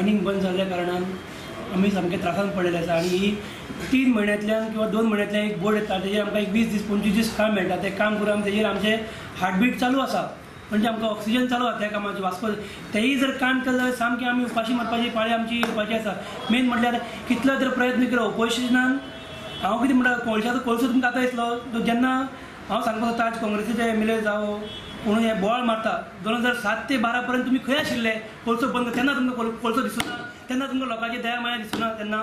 Mining बंद जाल्ल्या कारणान आमी सामके त्रासान पडलेले आसा आनी ही 3 म्हयन्यांतल्यान किंवा 2 म्हयन्यांतल्यान एक बोर्ड येता, तेजेर आमकां एक 20 दीस 25 दीस काम मेळटा. तें काम करून आमी तेजेर आमचें हार्टबीट चालू आसा, म्हणजे आमकां ऑक्सिजन चालू आसा त्या कामाचें वास्को. तेय जर काम केलें जाल्यार सामकें आमी उपाशी मरपाची पाळी आमची येवपाची आसा. मेन म्हटल्यार कितलो जर प्रयत्न केलो ओपोजिशनान, हांव कितें म्हणटा कोळशाचो कोळसो तुमकां आतां दिसलो जेन्ना हांव सांगपाक सोदता आज काँग्रेसीचे एम एल ए जावं कोणूय हे बोवाळ मारता 2007 ते 12 पर्यंत तुमी खंय आशिल्ले? कोळसो बंद तेन्ना तुमकां कोळसो दिसूना, तेन्ना तुमकां लोकांची दया माया दिसूना. तेन्ना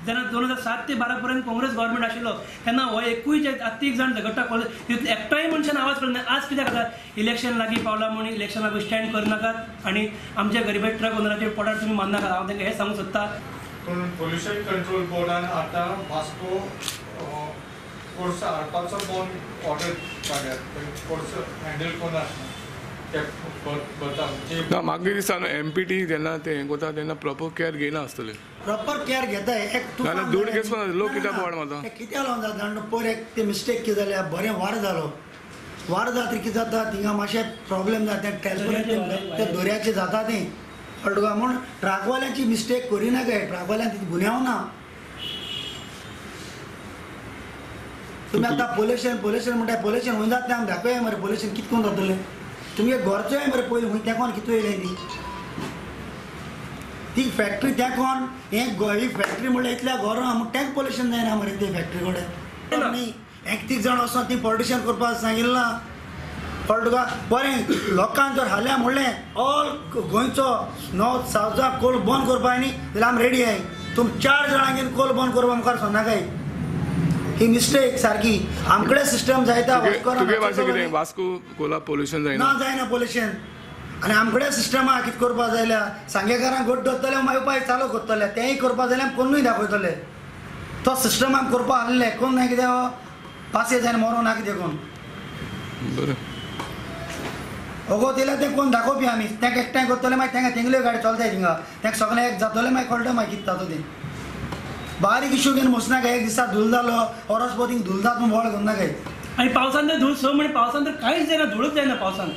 जेन्ना 2007 ते 12 पर्यंत काँग्रेस गव्हर्मेंट आशिल्लो तेन्ना हो एकूय जे 3 जाण झगडटा तितूंत एकटाय मनशान आवाज करना. आज कित्याक जाता इलेक्शन लागीं पावला म्हणून इलेक्शनाक स्टँड करनाकात आनी आमच्या गरिबा ट्रक ओनराचेर पोटार तुमी मारनाकात. हांव तांकां हें सांगूंक सोदता. पूण पोल्युशन कंट्रोल बोर्डान आतां वास्को कोळसो हाडपाचो बंद ऑर्डर काडल्या, कोळसो हँडल कोण आसना. ना मागीर दिसा न्हू एम पी टी जेन्ना ते हें करता तेन्ना प्रॉपर केअर घेयना आसतले. प्रॉपर केअर घेता नाल्यार धूळ केस कोण लोक कित्याक बोवाळ मारता? कित्याक लागून जाता जाणा, पयर एक ते मिस्टेक कितें जाल्या, बरें वारो जालो, वारो जातकीर कितें जाता थिंगा मातशें प्रॉब्लेम जाता, ते दर्याचें जाता तें कळ्ळें तुका. म्हूण ट्रकवाल्यांची मिस्टेक करिनाकाय, ट्रकवाल्यांक तितू गुन्यांव ना. तुमी आतां पोल्युशन पोल्युशन म्हणटा, पोल्युशन खंय जाता तें आमी दाखोवया मरे. पोल्युशन कितें करून जातलें? तुमगे घरचोय मरे पयलीं खंय तेंकोन कितें येयलें ती ती फॅक्टरी तेंकोन हें ही फॅक्टरी म्हणल्यार इतल्या घरां म्हूण तेंक पोल्युशन जायना मरे ते फॅक्टरी कडेन न्ही. एक तीग जाण वचोन ती पॉलिटिशन करपाक सांगिल्लां कळ्ळें तुका. बरें लोकांक जर हाल्या म्हणलें ऑल गोंयचो नॉर्थ सावथाक कोल बंद करपाक न्ही जाल्यार आमी रेडी आहाय. तुमी 4 जाणांक कोल बंद करपा मुखार सरनाकाय. ही मिस्टेक सारकी. आमकडे सिस्टम जायता वास्को कोला पोल्युशन जायना ना, जायना पोल्युशन. आनी आमकडे सिस्टम आहा कितें करपा जाय जाल्यार सांगेकारांक गोड दवरतले मागीर उपाय चालू करतले, तेंय करपा जाय जाल्यार कोणूय दाखयतले. तो सिस्टम आमी करपा आहले कोण ना कितें पासय जायना मरों ना कितें कोण बरें ओगोत येयल्यार तें कोण दाखोवपी आमी तेंका एकठांय करतले मागीर तेंका तेंगल्यो गाडी चलताय थिंगा तेंका सगळें एक जातलें मागीर कळटा मागीर कितें जाता तें. बारीक इशू घेवन बसनाकाय. एक दिसा धूल जालो ओरस पोर थिंग धूल जाता म्हूण बोवाळ करनाकाय. आनी पावसान तर धूळ 6 म्हयने पावसान तर कांयच जायना, धुळूच जायना पावसान.